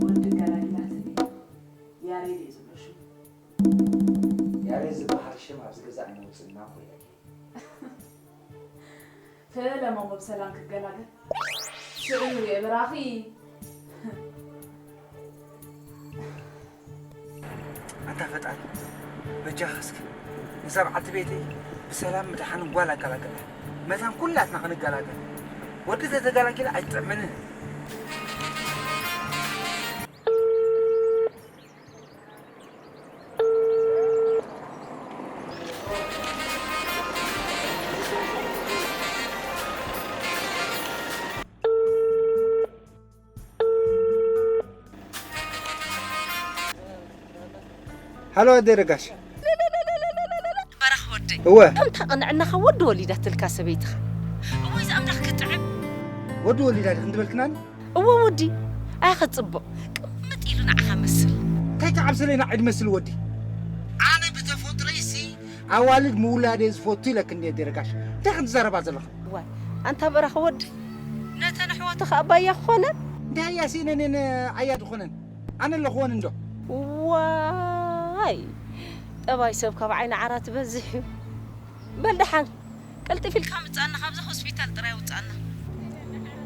ወዲ ገላጊላት እየ። ያሬድ እዩ ዝብሎ ሽሙ። ያሬድ ዝበሃል ሽም ኣብዚ ገዛ ኣይመውፅእና እኮ ኢለኪ። ፈለሞሞ ብሰላም ክገላገል። ሽዑ ንሪኦ ብራኺ። ኣንታ ፈጣሪ፣ በጃኻ እስኪ ነዛ በዓልቲ ቤተይ ብሰላም ብደሓን ጓል ኣገላግላ። መታን ኩላትና ክንገላገል። ወዲ ተተገላጊላ ኣይጥዕምንን። ሃሎ ኣደይ ረጋሽ። በራኽ ወደይ። እወ። ከምታ ቅንዕናኻ ወዲ ወሊዳትልካ ሰበይትኻ። እወ፣ እዚ ኣምላኽ ክጥዕም። ወዲ ወሊዳ ዲኺ እንድበልክናኒ? እወ ወዲ፣ ኣያ ኸጽብቕ። ቅምጥ ኢሉ ንዓኻ መስል። እንታይ ትዓብስለይ ንዓይ ድመስል ወዲ? ኣነ ብተፈጥሮይሲ ኣዋልድ ምውላድ እየ ዝፈቱ ኢለክኒ ኣደይ ረጋሽ። እንታይ ከም ትዛረባ ዘለኻ? ዋይ፣ ኣንታ በራኺ ወዲ፣ ነተን ኣሕዋትኻ ኣባያ ክኾነን? እንታይ እያ ሲነኔን ኣያ ዝኾነን? ኣነ ኣለኹወን እንዶ። ዋይ፣ ጠባይ ሰብ ካብ ዓይኒ ዓራት ይበዝሕ እዩ። በል ደሓን፣ ቀልጥፍ ኢልካ ምጻና፣ ካብዛ ሆስፒታል ጥራይ ውጻና።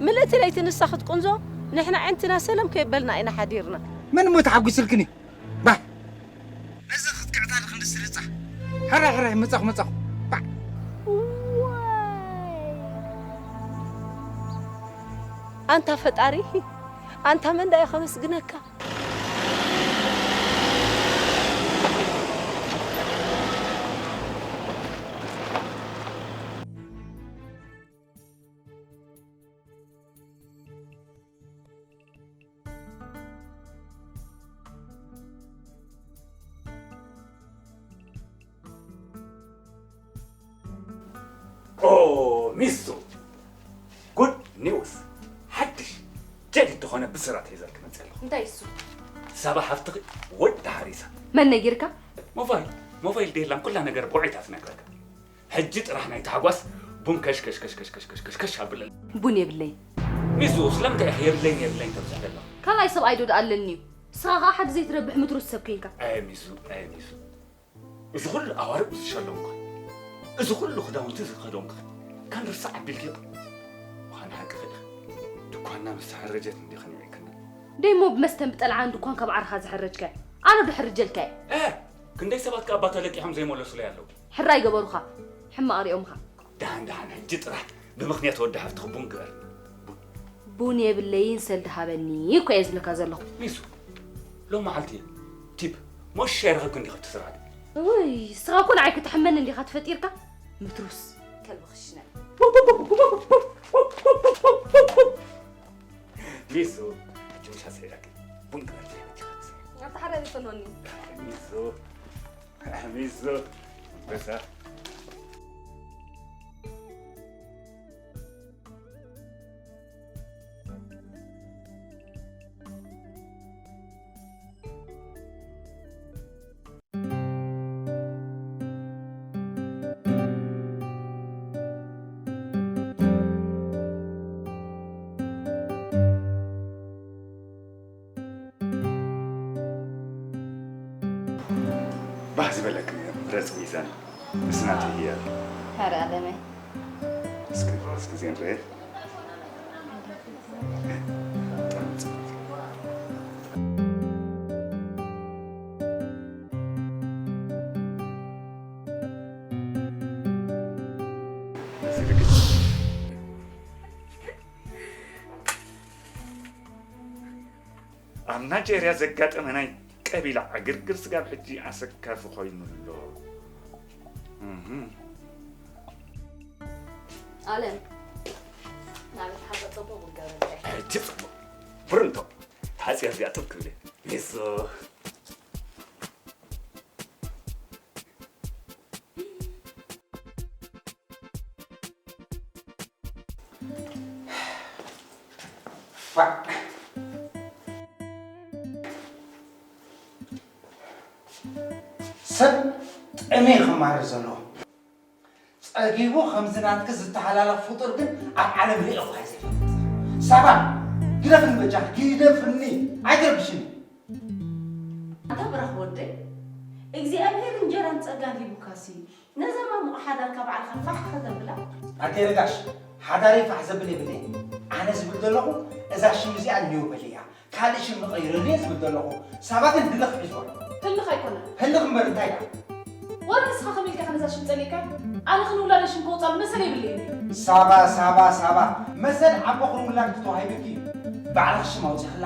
ምልእቲ ለይቲ ንሳ ክትቁንዞ፣ ንሕና ኣዕንትና ሰለም ከየበልና ኢና ሓዲርና። መን እሞ ተሓጒስልክኒ? ባህ! ነዚ ክትክዕታ ድኽንዲ ስርጻ። ሕራይ፣ ሕራይ፣ መጻኹ፣ መጻኹ። ባዕ! ዋይ! ኣንታ ፈጣሪ፣ ኣንታ መን ደኣ እዩ ከመስግነካ? ኦ፣ ሚሱ! ጉድ ኒውስ! ሓድሽ ጀዲድ ዝኾነ ብስራት ሒዘልኪ መፅእ ኣለኹ። እንታይ እሱ? ሳባ ሓፍትኺ ወዲ ሓሪሳ። መን ነጊርካ? ሞባይል፣ ሞባይል ደየላን ኩላ ነገር ብውዒታ ትነግረካ። ሕጂ ጥራሕ ናይ ታሕጓስ ቡን ከሽ ከሽ ከሽ ከሽ ከሽ ከሽ ከሽ ከሽ ኣብለል። ቡን የብለይ። ሚሱ፣ ስለምንታይ ኢኺ የብለይን የብለይን ተብዝሒ ዘለኺ? ካልኣይ ሰብኣይ ዶ ደኣ ኣለኒ እዩ? ንስኻ ኸኣ ሓደ ዘይትረብሕ ምትሩስ ሰብ ኮይንካ። ኣይ ሚሱ፣ ኣይ ሚሱ። እዚ ኩሉ ኣዋርቕ ዝሸለምካ፣ እዚ ኩሉ ክዳውንቲ ዝኸደንካ፣ ከም ርሳዕ ኣቢልክዮ። ምዃን ሓቂ ኸድኺ፣ ድኳንና ምስ ተሐረጀት እንዲኺ ንዒክና። ደይሞ ብመስተን ብጠልዓን ድኳን ካብ ዓርኻ ዝሐረጅካዮ፣ ኣነ ዶ ሕርጀልካዮ? እ፣ ክንደይ ሰባት ከኣ እባ ተለቂሖም ዘይመለሱለይ ኣለዉ። ሕራይ ገበሩኻ፣ ሕማቕ ሪኦምኻ። ደሓን ደሓን፣ ሕጂ ጥራሕ ብምኽንያት ወዲ ሓፍትኺ ቡን ግበርኒ። ቡን። ቡን የብለይን፣ ሰልዲ ሃበኒ እኮ እየ ዝብለካ ዘለኹ። ሚሱ፣ ሎም መዓልቲ ቲፕ ሞሽ ኣይረኸብክን ዲኺ ኣብቲ ስራሕ? ውይ፣ ንስኻ እኮ ንዓይ ክትሕመኒ እንዲኻ ተፈጢርካ። ምትሩስ። ከልቢ ክሽነ። ሚሱ፣ ሕጂ ምሽ ኣስዒረኪ። ቡን ግበርኒ፣ ሕጂ ክትስራሕ። ኣብቲ ሓደ ቤት ፈኖኒ። ሚሱ፣ ሚሱ፣ በሳ። ባህ ዝበለክን ምረጽ ሚዛን። ምስ ናተይ ህያብ። ኧረ ኣለመይ። እስኪ፣ እስኪ ዜን ርኤ። ኣብ ናይጀርያ ዘጋጠመ ናይ ቀቢላ ዕግርግር ስጋብ ሕጂ ኣሰካፊ ኮይኑ ኣሎ። እህ። ኣለም፣ ናበይ ሓዛ ጽቡቕ ውገበለይ። ሕጂ ጽቡቕ። ብርንቶ፣ ተሓጽየ እዚኣ ጥብ ክብል እየ። ሚዞ። ፋዕ። ሰብ ጠምዩ ክማረር ዘለዎ። ጸጊቡ ከምዚ ናትኪ ዝተሓላለኽ ፍጡር ግን ኣብ ዓለም ርእየ እኳ ኣይዘይፈልጥ። ሳባ፣ ግደፍኒ በጃኺ፣ ግደፍኒ። ኣይተ- እንጀራን ጸጋን ሂቡካሲ፣ ነዛ ማሙቕ ሓዳርካ ባዕልኻ ፋሕ ከተብላ? ኣደይ ረጋሽ፣ ሓዳረይ ፋሕ ዘብል የብለይን። ኣነ ዝብል ዘለኹ፣ እዛ ሽም እዚኣ ኒው በልያ። ካልእ ሽም ንቐይረሉ እየ ዝብል ዘለኹ። ሳባ ግን ህልኽ ሒዝዋ። ህልኽ ኣይኮነን። ህልኽ እምበር እንታይ ደኣ? ዋላ ንስኻ ከመይ ኢልካ ነዛ ሽም ጸሊእካ? ኣነ ክንውላደ ሽም ከውጻሉ መሰል የብለይን። ሳባ፣ ሳባ፣ ሳባ። መሰል ዓቦ ክንውላድ ተዋሂቡኪ እዩ። ባዕልኺ ሽም ኣውጺኽላ።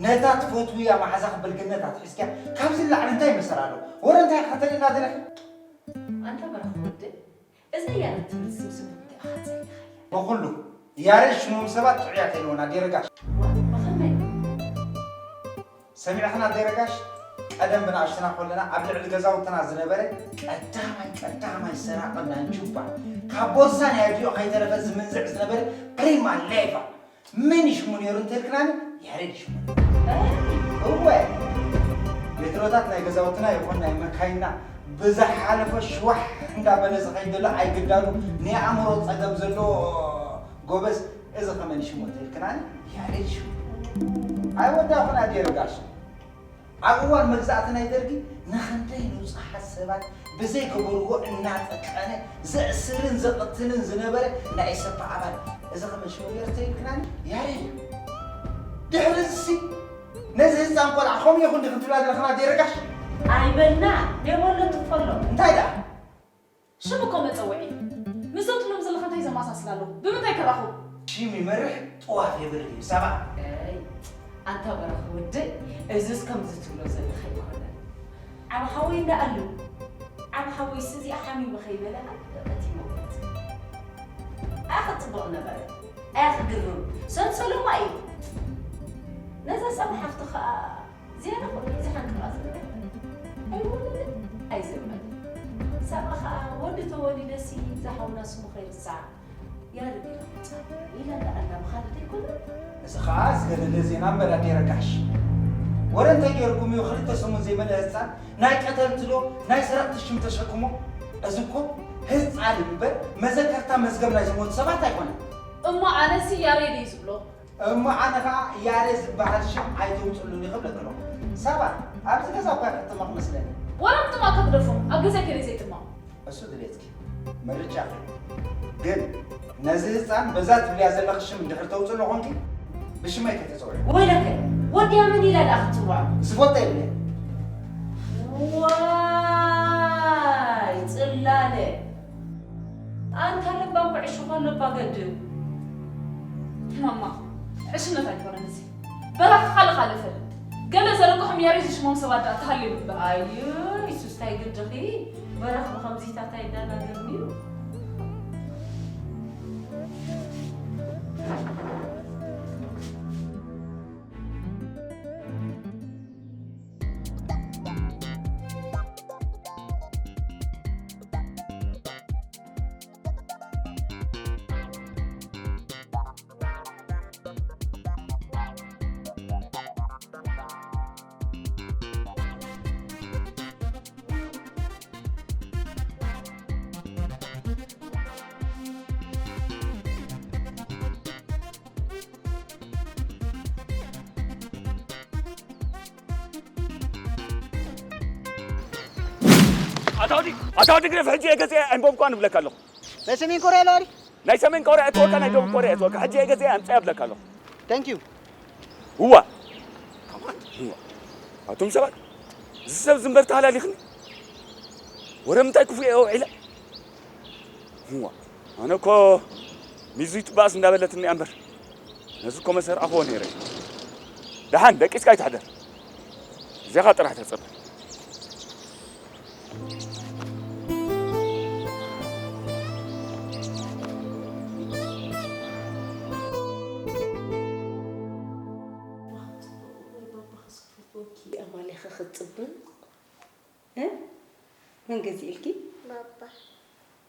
ነታ ትፈትውያ መሓዛኺ ብልግነት ኣትሒዝኪያ። ካብዚ ንላዕሊ እንታይ መሰል ኣሎ? ወረ እንታይ ኢኻ ተርእየና ዘለኺ? ኣንታ በረኻ ወደይ፣ እዛ ያሬድ ትብል ስም ስም እንታይ ኢኻ ጸሊእኻያ? ብኹሉ ያሬድ ሽሞም ሰባት ጥዑያት የለውን ኣደይ ረጋሽ። ዋ፣ ብኸመይ? ሰሚዕኽን ኣደይ ረጋሽ? ቀደም ብንኣሽቱና ከለና ኣብ ልዕሊ ገዛውትና ዝነበረ ቀዳማይ ቀዳማይ ሰራቒ ናይ ጁባ፣ ካብ ቦርሳ ናይ ኣዲኡ ከይተረፈ ዝምንዝዕ ዝነበረ ፕሪማ ሌቫ። መን እዩ ሽሙ ነይሩ እንተልክናኒ፣ ያሬድ እዩ ሽሙ። እወ፣ ሜትሮታት ናይ ገዛውትና ይኹን ናይ መካይንና ብዝሓለፈ ሽዋሕ እንዳበለ ዝኸይድ ዘሎ ኣይግዳሉ ናይ ኣእምሮ ጸገም ዘለዎ ጎበዝ፣ እዚ ከመን ሽሙ እንተልክናኒ፣ ያሬድ ሽሙ። ኣይወዳእኹን ኣደይ ረጋሽ። ኣብ እዋን መግዛእቲ ናይ ደርጊ ንኽንደይ ንጹሓት ሰባት ብዘይገበርዎ እናጠቀነ ዘእስርን ዘቕትልን ዝነበረ ናይ ኢሰፓ ኣባል፣ እዚ ከመን ሽሙ ነይሩ እንተልክናኒ፣ ያሬድ እዩ። ድሕሪ እዚሲ ነዚ ህጻን ቆልዓ ከምኡ ኢኹም ዲኹም ትብላ ዘለኽና ኣደይ ረጋሽ? ኣይበልና፣ ደበሎ ትፈሎ። እንታይ ደኣ? ሽም እኮ መጸውዒ እዩ። ምስዞም ትብሎም ዘለኻ እንታይ ዘመሳስል ኣሎ? ብምንታይ ክራኸቡ? ሽም ይመርሕ፣ ጥዋፍ የብርህ እዩ፣ ሳባ። ኣይ፣ ኣንታ በረኽ ወደይ፣ እዝስ ከምዚ ትብሎ ዘለኻ ኣይኮነን። ዓቢ ሓወይ እንዳ ኣሉ፣ ዓቢ ሓወይስ እዚኣ ሓሚመ ከይበለ ኣብ ደቀት ይመውት። ኣያ ክትጽብቕ ነበረ፣ ኣያ ክግርም፣ ሰንሰሎማ እዩ። ነዛ ሳባ ሓፍቲ ኸኣ ዝያዳ ኩሉ ግዜ ሓንቅቓ ዝነበረ ኣይወለደን ኣይዘመደን። ሳባ ኸኣ ወዲ ተወሊደሲ እዛ ሓውና ስሙ ከይርሳዕ ያሬድ ኢላ ትጻወት ኢላ እንዳ ኣላ ምኻዳ ኣይኮነን? እዚ ኸኣ ዝገደደ ዜና እምበር ኣደይ ረጋሽ። ወረ እንታይ ገይርኩም እዩ ክልተ ሰሙን ዘይመልአ ህጻን ናይ ቀተልቲ ዶ ናይ ሰረቕቲ ሽም ተሸክሞ? እዚ እኮ ህጻን እዩ እምበር መዘከርታ መዝገብ ናይ ዝሞቱ ሰባት ኣይኮነን። እሞ ኣነሲ ያሬድ እዩ ዝብሎ። እሞ ኣነ ኸኣ ያሬድ ዝበሃል ሽም ኣይተውጽሉኒ ክብለኪ ኣለኹ። ሳባ፣ ኣብዚ ገዛ እኳ ይሕትመኽ መስለኒ። ወላ ምጥማቕ ከትደፎ፣ ኣብ ገዛይ ከይደ ዘይጥማቕ። እሱ ድሌትኪ፣ ምርጫኺ። ግን ነዚ ህጻን በዛ ትብልያ ዘለኺ ሽም እንድሕር ተውጽሎ ኾንኪ፣ ብሽመይ ከይተጸውዒ። ወይለከ፣ ወዲያ መን ኢላ ደኣ ክትጽውዖ? ዝፈልጦ የብለይን። ዋይ፣ ጽላለ። ኣንታ ለባም ኩዕሾ ከሎ እባ ገድም። ማማ፣ ዕሽነት ኣይኮነን እዚ። በራኺ ካልእ ካልእ ፈልጥ። ገለ ዘረግሖም ያሬድ ዝሽሞም ሰባት ደኣ ተሃልዮም እምበር። ኣይ፣ እሱስ ታይ ግድኺ? በራኺ ብኸምዚታት ኣይዳናገርን'ዩ። ኣታ ወዲ፣ ኣታ ወዲ ግደፍ፣ ሕጂ እየ ገዚአ ኣንበብኳ ንብለካ ኣለኹ። ናይ ሰሜን ኮርያ ኣለዋ ድዩ? ናይ ሰሜን ኮርያ እትወካ፣ ናይ ደቡብ ኮርያ እትወካ። ሕጂ እየ ገዚአ ኣምፅኣ እብለካ ኣለኹ። Thank you። እዋ። እዋ። ኣቱም ሰባት፣ እዚ ሰብ ዝንበር ተሃላሊኽኒ። ወረ ምንታይ ክፉእ እየ ውዒለ? እዋ። ኣነ እኮ ሚዙይ ትባእስ እንዳበለትኒ እያ እምበር። ነዚ እኮ መሰርኣኽዎ ነይረ። ደሓን ደቂስካ ኣይትሕደር። እዚኻ ጥራሕ ተጸበ። ኣማሊኻ ክትጽብቕ እ? መን ገዚእልኪ? ባባ።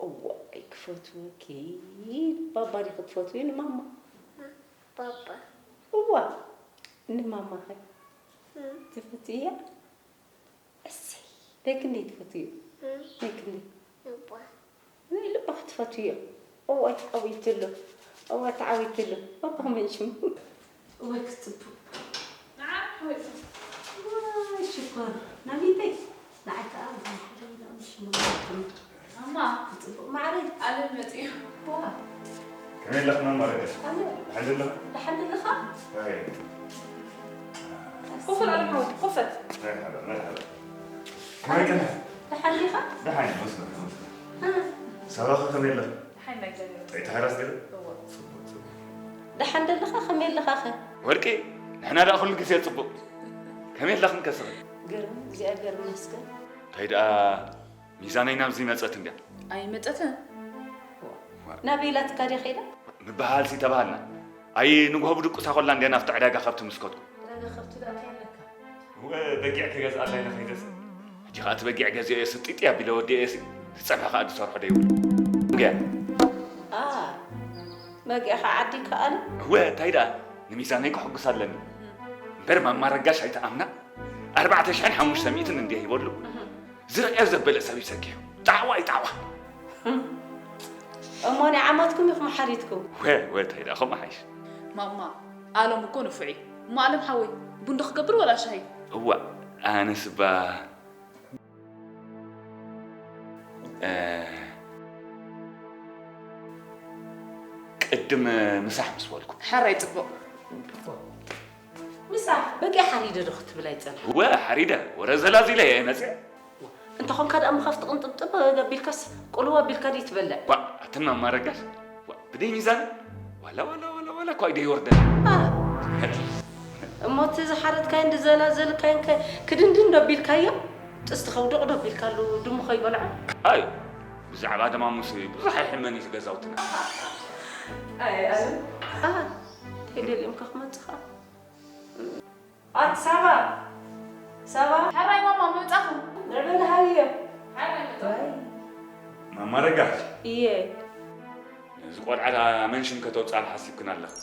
እዋይ ክፈትወኪ። ባባ ዲኺ ትፈትዊ ንማማ? ባባ። እዋ ንማማ ኸ እም። ትፈትውያ? እሰይ ናይ ክንደይ ትፈትውዮ? እም። ናይ ክንደይ? እዋ። ናይ ልብኺ ትፈትውዮ? እዋ ተዓዊትሉ። እዋ ተዓዊትሉ። ባባ ኸመይ ሽሙ? እወ ክትጽብቕ። ንዓኻ ሓወይ። ዋይ ሽኮር ናቢተይ። ንዓይ ከኣ ማማ፣ ጽቡቕ ማዕረ። ኣለም መጺኡ። ዋ፣ ከመይ ኣለኽና ማረገ? ኣነ ደሓን ደለኻ? ደሓን ደለኻ? ኣይ። ኮፈል ኣለም ሓወይ፣ ኮፈት። መርሓባ፣ መርሓባ። ከመይ ከመይ? ደሓን ዲኻ? ደሓን፣ መስገን፣ መስገን። እ። ሳባኸ ከመይ ኣለኻ? ደሓን ናይ እግዚኣብሔር። ጥዕይቲ ሓራስ ገለ? እወ። ጽቡቕ፣ ጽቡቕ። ደሓን ደለኻ? ከመይ ኣለኻኸ? ወርቂ፣ ንሕና ደኣ ኩሉ ግዜ ጽቡቕ። ከመይ ኣለኽን ከስኺ? ግርም፣ እግዚኣብሔር ይመስገን። እንታይ ደኣ ሚዛነይ ናብዚ መጸት እንድያ። ኣይመጸትን። ናበይ ኢላትካ ድያ ከይዳ? ምበሃልሲ ተባሃልና። ኣይ ንግሆ ብድቁሳ ኮላ እንድያ ናብቲ ዕዳጋ ከብቲ ምስ ከድኩ። ዕዳጋ ከብቲ ደኣ እንታይ ኣለካ? እወ፣ በጊዕ ክገዝኣላ ኢለ ከይደስ። ሕጂ ኸኣ እቲ በጊዕ ገዚኦየሲ ጢጢ ኣቢለ ወዲኦየሲ፣ ዝጸብሐ ኸኣ ዝሰርሖ ዶ ይብሉ። እንድያ። ኣ፣ በጊዕኻ ዓዲግካ ኣለ? እወ፣ እንታይ ደኣ፣ ንሚዛነይ ከሐጉስ ኣለኒ። እምበር ማማ ረጋሽ ኣይትኣምና፣ ኣርባዕተ ሽሕን ሓሙሽተ ሚእትን እንድየ ሂበሉ። ዝርእዮ ዘበለ ሰብ እዩ ሰጊሑ። ጣዕዋ እዩ ጣዕዋ። እሞ ናይ ዓማትኩም ኢኹም ሓሪድኩም? ወ-፣ ወ-፣ እንታይ ደኣ ከምኡ ሓይሽ። ማማ፣ ኣለም እኮ ንፉዕ እዩ። እሞ ኣለም ሓወይ፣ ቡን ዶ ክገብር ወላ ሻሂ? እዋእ፣ ኣነስ እባ፣ እ፣ ቅድም ምሳሕ ምስ በልኩ። ሕራይ ጽቡቕ። ምሳሕ፣ በጊዕ ሓሪደ ዶ ክትብል ኣይጸንሐ? ወ-፣ ሓሪደ፣ ወረ ዘላዚለ እየ መጽየ። እንተኾንካ ደኣ እሞ ካብቲ ቅንጥብጥብ ኣቢልካስ፣ ቁልው ኣቢልካ ድዩ ትበልዕ? ዋእ፣ ኣትን ማማ ረጋሽ፣ ዋእ፣ ብደይ ሚዛን፣ ዋላ፣ ዋላ፣ ዋላ፣ ዋላ እኳ ኢደይ ይወርደን። ኣ፣ እሞ እቲ ዝሓረድካዮን ዝዘላዘልካዮን ከ ክድንድን ዶ ኣቢልካዮ? ጥስቲ ከውድቕ ዶ ኣቢልካሉ ድሙ ከይበልዖ? ኣይ፣ ብዛዕባ ደማሙስ ብዙሕ ኣይሕመን እዩ እቲ ገዛውትና። ኣይ፣ ኣነ፣ ኣ፣ ተደልዮም ከ ክመጽኻ? ኣቲ ሳባ፣ ሳባ። ሕራይ ማማ፣ ምምጻኹም። ንዕበል ሃብዮ። ሕራይ ምምጻኹም። ዋይ። ማማ ረጋሽ። እየ። ነዚ ቆልዓ መን ሽም ከተውጽኣሉ ሓሲብክን ኣለኽን?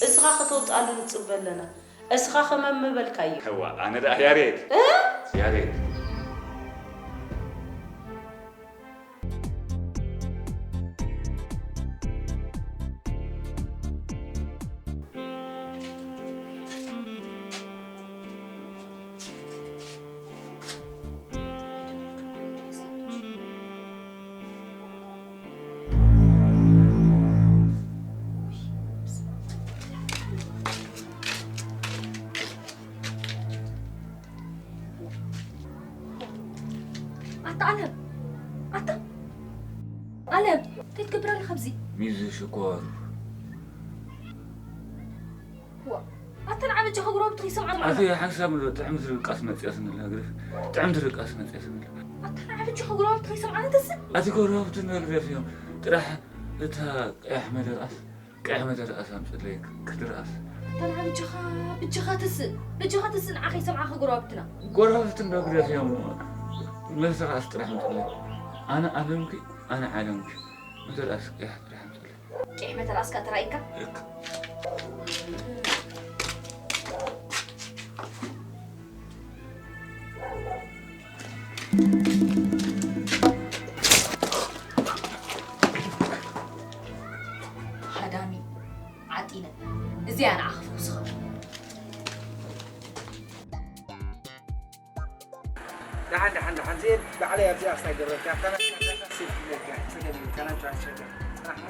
እስኻ ከተውጽኣሉ ንጽበ ኣለና። እስኻ ከመን ምበልካዮ? እዋ፣ ኣነ ደኣ ያሬድ። እ? ያሬድ። ኣታ ኣለም፣ ኣታ ኣለም፣ እንታይ ትገብር ኣለኻ ኣብዚ? ሚዙ ሽኮር። ዋ፣ ኣታ ንዓ በጃኻ ጎረባብቲ ከይሰምዓ። ኣቲ ሓንሳብ ንዶ ጥዕምቲ ርቃስ መጽያ ስንላ ግርፍ። ጥዕምቲ ርቃስ መጽያ ስንላ። ኣታ ንዓ በጃኻ ጎረባብቲ ከይሰምዓ ተስእ። ኣቲ ጎረባብቲ ንዶ ግረፍ እዮም። ጥራሕ እታ ቀያሕ መደርኣስ ቀያሕ መደርኣስ ኣምጽለይ ክትርኣስ። ኣታ ንዓ በጃኻ፣ በጃኻ ተስእ። በጃኻ ተስእ ንዓ ከይሰምዓኻ ጎረባብትና። ጎረባብቲ ንዶ ግረፍ እዮም። መደርኣስ ጥራሕ ኣምጽለይ። ኣነ ኣለምኪ፣ ኣነ ዓለምኪ። መደርኣስ ቀያሕ ጥራሕ ኣምጽለይ። ቂሕ መተላእስካ ተራእይካ? እክ። ሃዳሚ፣ ዓጢነ። እዚኣ ንዓኻ ፈውስኻ። ደሓን፣ ደሓን፣ ደሓን። እዚኤን ባዕለይ ኣብዚኣ ክሳይ ገብረልካ፣ ኣብታ ናይ ሴፍ ክብለካ፣ ጸገም የለን፣ ካናንቻ ኣይትሸገር። ጽናሕ።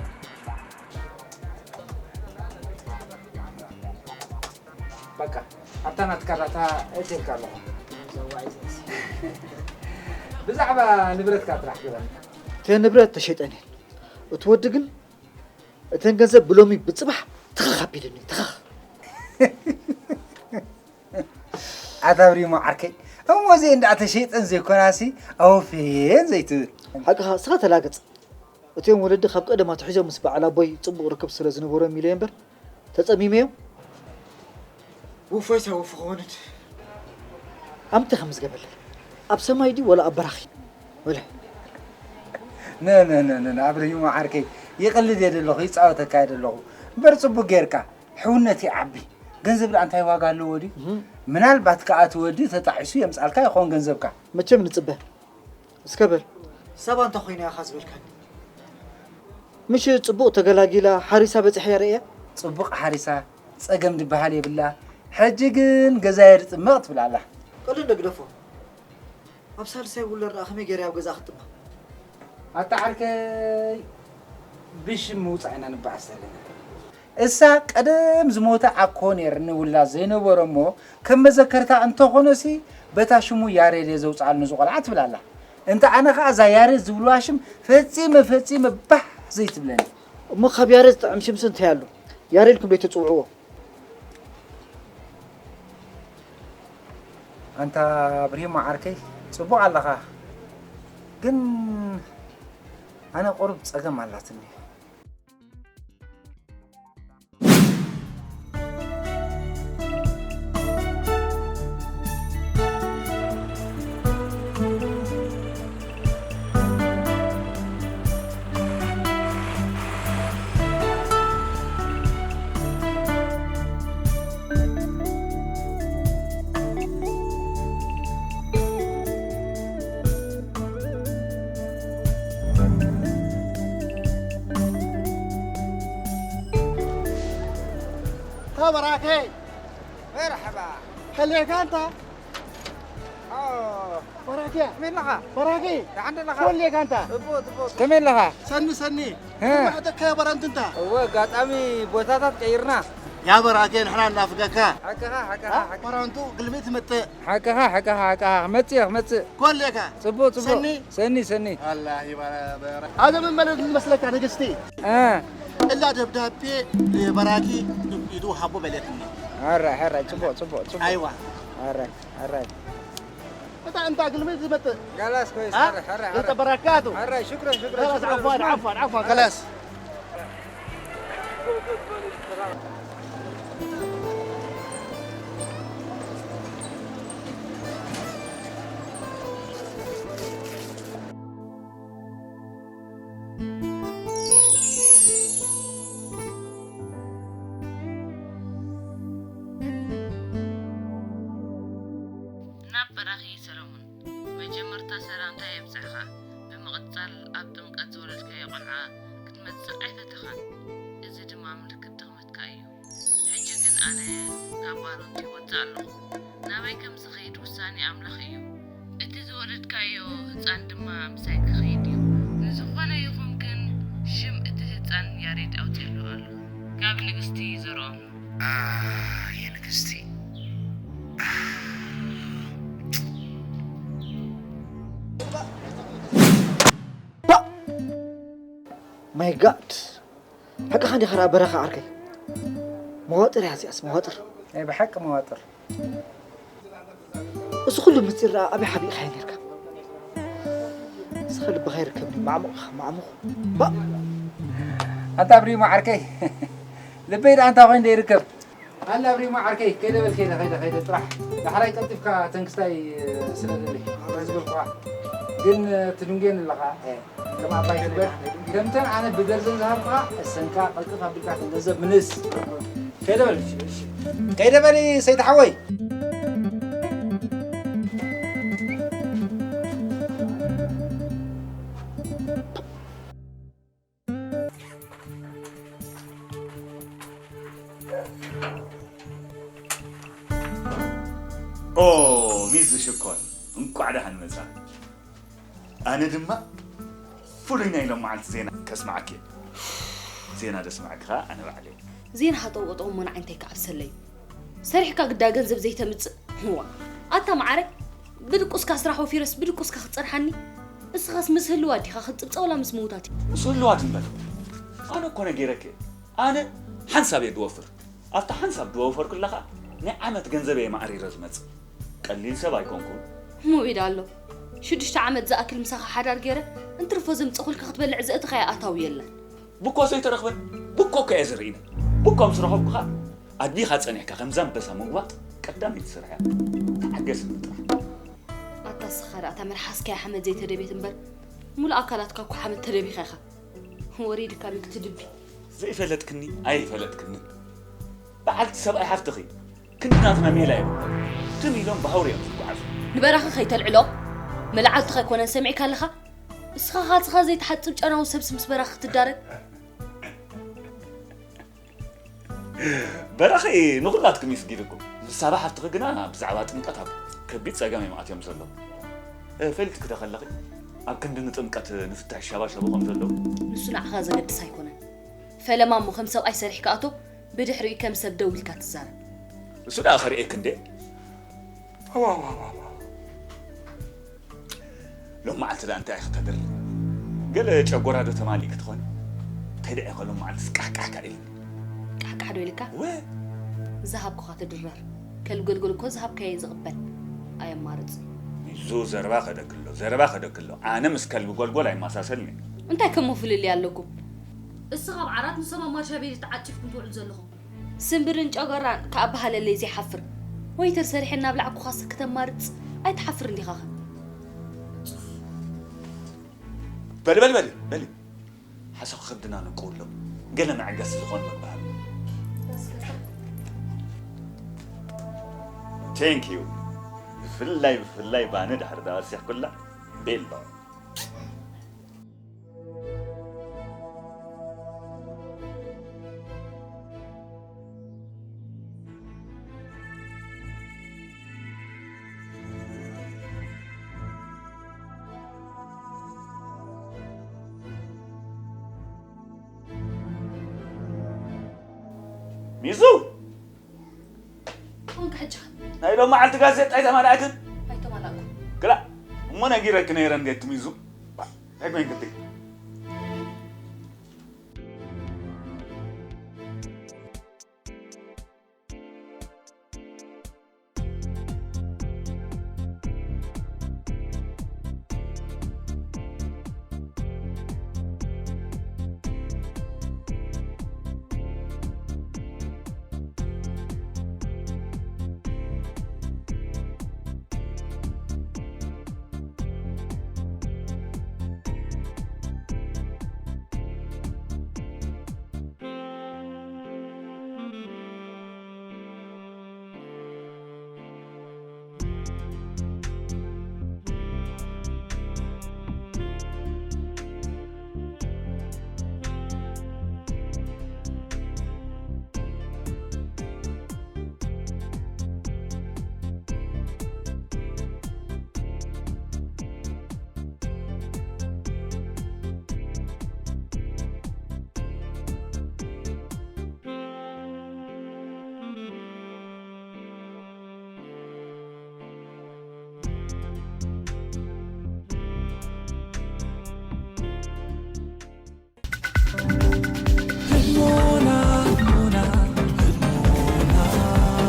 በቃ፣ ኣብታ ናትካ ዳታ እትልካ ኣለኹ። ብዛዕባ ንብረትካ ጥራሕ ግበረኒ። እተን ንብረት ተሸጠን እየን። እቲ ወዲ ግን እተን ገንዘብ ብሎሚ ብጽባሕ ትኸኽ ኣቢሉኒ፣ ትኸኽ። ኣታ ብሪሞ ዓርከይ፣ እሞ እዚኤን ደኣ ተሸይጠን ዘይኮናሲ ኣወፍየን ዘይትብል። ሓቅኻ፣ እስኻ ተላገጽ። እቲኦም ወለዲ ካብ ቀደም ኣትሒዞም ምስ በዓል ኣቦይ ጽቡቕ ርክብ ስለ ዝነበሮም ኢለ እምበር፣ ተጸሚመዮም። ውፎይ ሳወፉ ክኾኑት። ኣምተ ከም ዝገበለይ። ኣብ ሰማይ ድዩ ወላ ኣብ በራኺ? ወለ። ነ፣ ነ፣ ነ፣ ነ፣ ነ፣ ኣብርሂሞ ዓርከይ፣ ይቕልድ እየ ደለኹ፣ ይጻወተካ እየ ደለኹ። እምበር ጽቡቅ ጌርካ፣ ሕውነት ይዓቢ። ገንዘብ ደኣ እንታይ ዋጋ ኣለዎ ድዩ? እህ። ምናልባት ከኣ እቲ ወዲ ተጣዒሱ የምጻልካ ይኸውን ገንዘብካ። መቸም ንጽበ። እስከ በል። ሳባ እንታይ ኮይና ኢኻ ዝበልካኒ? ምሽ ጽቡቕ ተገላጊላ ሓሪሳ በጺሐያ ርእያ? ጽቡቕ ሓሪሳ፣ ጸገም ዝበሃል የብላ። ሕጂ ግን ገዛየ ድጥመቕ ትብል ኣላ። ቀልድ ዶ ግደፎ። ኣብ ሳልሳይ ውለድ ደኣ ከመይ ገይረ ኣብ ገዛ ክትጥባ? ኣታ ዓርከይ፣ ብሽም ምውጻእ ኢና ንበኣስ ዘለና። እሳ ቀደም ዝሞተ ዓኮ ነይርኒ ውላድ ዘይነበሮ እሞ፣ ከም መዘከርታ እንተኾነሲ፣ በታ ሽሙ ያሬድ እየ ዘውጽኣሉ ንዚ ቆልዓ ትብል ኣላ። እንተ ኣነ ኸኣ እዛ ያሬድ ዝብልዋ ሽም ፈጺመ፣ ፈጺመ ባህ ዘይትብለኒ። እሞ ካብ ያሬድ ዝጥዕም ሽምስ እንታይ ኣሎ? ያሬድ ኢልኩም ዶ ኣይትጽውዕዎ? ኣንታ ብሪሞ ዓርከይ፣ ጽቡቕ ኣለኻ፣ ግን ኣነ ቁሩብ ጸገም ኣላትኒ። ተበራከይ። መርሐባ። ከሌካ ኣንታ? ኣዎ። በራኪያ። ከመይ ኣለኻ? በራኪ። ደሓን ኣለኻ? ኮሌካ ኣንታ? ጽቡቕ፣ ጽቡቕ። ከመይ ኣለኻ? ሰኒ፣ ሰኒ። እ? ማዕጠካ በራንቱ እንታ? እወ፣ ኣጋጣሚ ቦታታት ቀይርና። ያ በራኪ፣ ንሕና እናፍቀካ። ሓቅኻ፣ ሓቅኻ፣ እ? ሓቅኻ። በራንቱ ግልሚ ትመጥእ። ሓቅኻ፣ ሓቅኻ፣ ሓቅኻ። ክመጽእ እየ፣ ክመጽእ። ኮሌካ። ጽቡቕ፣ ጽቡቕ። ሰኒ። ሰኒ፣ ሰኒ። ኣላ ይባረ-፣ በራ-፣ ኣነ ምን ማለት መስለካ ንግስቲ? እ። እላ ደብዳቤ ለበራኪ ይትውሃቦ በለትኒ። ሕራይ፣ ሕራይ፣ ጽቡቕ፣ ጽቡቕ፣ ጽቡቕ። ኣይዋ። ሕራይ፣ ሕራይ። እታ እንታ ግልሚ ዝመጥእ። خلاص كويس، ها؟ ሕራይ፣ ሕራይ፣ ሕራይ። እንተ በራካቱ። ሕራይ፣ ሽክረን፣ ሽክረን፣ خلاص ሽክረን፣ عفوا، ሽክረን። عفوا، عفوا، خلاص. ናብ በራኺ ሰለሙን፣ መጀመርታ ሰላምታ የብጽሕኻ። ብምቕጻል፣ ኣብ ጥምቀት ዝወለድካዮ ቆልዓ ክትመጽእ ኣይፈተኻን። እዚ ድማ ምልክት ድኽመትካ እዩ። ሕጂ ግን ኣነ ካብ ባሮንቲ ይወጽእ ኣለኹ። ናበይ ከም ዝኸይድ ውሳኔ ኣምላኽ እዩ። እቲ ዝወለድካዮ ህጻን ድማ ምሳይ ክኸይድ እዩ። ንዝኾነ ይኹን ግን፣ ሽም እቲ ህጻን ያሬድ ኣውጺእሉ ኣሎ። ካብ ንግስቲ ዘርኦም። ኣየ ንግስቲ። My God! ሓቅኻ እንዲኻ ደኣ በራኺ ዓርከይ? መዋጥር እያ እዚኣስ፣ መዋጥር። ናይ ብሓቂ መዋጥር። እዚ ኩሉ ምስጢር ደኣ ኣበይ ሓቢእካዮ ኔርካ? እስኻ ልብኻ ይርከብኒ፣ ማዕሙቕ ኢኻ፣ ማዕሙቕ። ባእ! ኣንታ ብሪሞ ዓርከይ፣ ልበይ ደኣ እንታይ ኮይኑ ይርከብ? ኣላ ብሪሞ ዓርከይ፣ ከይደ በል፣ ከይደ፣ ከይደ፣ ከይደ ጥራሕ። ዳሕራይ ቀልጢፍካ ተንክስታይ ስለ ደሊ፣ ዝበልኩኻ። ግን ትድንጉየኒ ኣለኻ፣ እ፣ ከም ኣባይ ትግበር። ከምተን ኣነ ብደርዘን ዝሃብኩኻ፣ እሰንካ ቀልጥፍ ኣቢልካ ከም ገንዘብ ምልስ። ከይደ በል። ከይደ በሊ ሰይድ ሓወይ። ኦ፣ ሚዝ ሽኮር፣ እንቋዕ ደሓን መጻ። ኣነ ድማ ፍሉይ ናይ ሎማዓንቲ ዜና ከስምዓኪ እየ። ዜና ደስምዓኪ ኸኣ ኣነ ባዕለይ። ዜና ሃጠው ቀጠው እሞ ንዓይ እንታይ ክዓብሰለይ? ሰሪሕካ ግዳ ገንዘብ ዘይተምጽእ? ህዋ። ኣታ መዓረ፣ ብድቁስካ ስራሕ ወፊረስ ብድቁስካ ክትጸንሓኒ? እስኻስ ምስ ህልዋት ዲኻ ክትጽብጸ ወላ ምስ ምዉታት? ምስ ህልዋት እምበር። ኣነ እኮ ነጊረኪ እየ። ኣነ ሓንሳብ እየ ድወፍር። ኣብታ ሓንሳብ ድወፈርኩላ ኸኣ ናይ ዓመት ገንዘበይ እየ ማዕሪረ ዝመጽእ። ቀሊል ሰብ ኣይኮንኩን። እሞ ኢዳ ኣሎ። ሽዱሽተ ዓመት ዝኣክል ምሳኻ ሓዳር ገይረ፣ እንትርፎ ዘምጸኹልካ ክትበልዕ ዘእተኻዮ ኣታዊ የለን። ብኮ ዘይተረኽበን፣ ብኮ እኮ እየ ዝርኢነ። ብኮ ምስ ረኸብኩኻ፣ ኣድቢኻ ጸኒሕካ ከምዛ ኣንበሳ ምጉባጥ ቀዳመይቲ ስራሕ እያ። ተዓገስኒ ጥራሕ። ኣታ እስኻ ደኣ እታ መልሓስካ እያ ሓመድ ዘይተደብየት እምበር፣ ሙሉእ ኣካላትካ እኮ ሓመድ ተደቢኻ ኢኻ። ወሪድካ ዶ ክትድቢ? ዘይፈለጥክኒ ኣይፈለጥክንን። በዓልቲ ሰብኣይ ሓፍትኺ ክንዲ ናትና ሜላ እዮም። ትም ኢሎም ብሃውሪ እዮም ዝጓዓዙ። ንበራኺ ከይተልዕሎ፣ መላዓልትኻ ኣይኮነን ሰሚዕካ ኣለኻ? እስኻ ኻትኻ ዘይትሓጽብ ጨናዊ ሰብሲ ምስ በራኺ ክትዳረግ? በራኺ ንኹላትኩም እዩ ስጊድኩም። ንሳባ ሓፍትኺ ግና ብዛዕባ ጥምቀት ኣብ ከቢድ ጸገም እዮም ኣትዮም ዘለዉ። እ፣ ፈልጥኪ ዶ ከለኺ ኣብ ክንዲ ንጥምቀት ንፍታሕ ሻባሸቦ ከም ዘለዉ? ንሱ ንዓኻ ዘገድስ ኣይኮነን። ፈለማ እሞ ከም ሰብኣይ ሰሪሕካ እቶ፣ ብድሕሪኡ ከም ሰብ ደው ኢልካ ትዛረብ። እሱ ደኣ ከርእየኪ እንዴ? ሎም መዓልቲ ደኣ እንታይ ኢኺ ተድሪ? ገለ ጨጎራ ዶ ተማሊእኪ ትኾኒ? እንታይ ደኣ ኢኺ ሎም መዓልቲ ስቃሕቃሕካ ኢልኒ? ቃሕቃሕ ዶ ኢልካ? ወ- ዝሃብኩኻ ትድረር። ከልገልገል እኮ ዝሃብካዮ ዝቕበል ኣየማርጽ። ሚዙ ዘረባ ከደክሎ፣ ዘረባ ከደክሎ። ኣነ ምስ ከልቢ ጎልጎል ኣይመሳሰልን እየ። እንታይ ከሞ ፍልልይ ኣለኩም? እስኻ ኣብ ዓራት ንሶም ኣብ ማርሻ ቤት ተዓጺፍኩም ትውዕሉ ዘለኹም። ስምብርን ጨጎራን ከኣ በሃለለይ ዘይሓፍር። ወይተር ሰሪሐ እናብላዕኩኻስ ክተማርጽ ኣይትሓፍርን ዲኻኸ? በሊ፣ በሊ፣ በሊ፣ በሊ። ሓሳብ ከብድና ንቀውሎ። ገለ መዐገሲ ዝኾን መግቢ ሃብ። Thank you። ብፍላይ፣ ብፍላይ ባኒ ድሕሪ ዳወሲኽኩላ ቤሎ። ሚዙ! ኮንካ ሕጂ ኸ? ናይ ሎም መዓልቲ ጋዜጣ ኣይተማልኣክን? ኣይተማላእኩ። ግላ፣ እሞ ነጊረኪ ነይረ እንዴት ሚዙ? እንታይ ኮይንክቲ?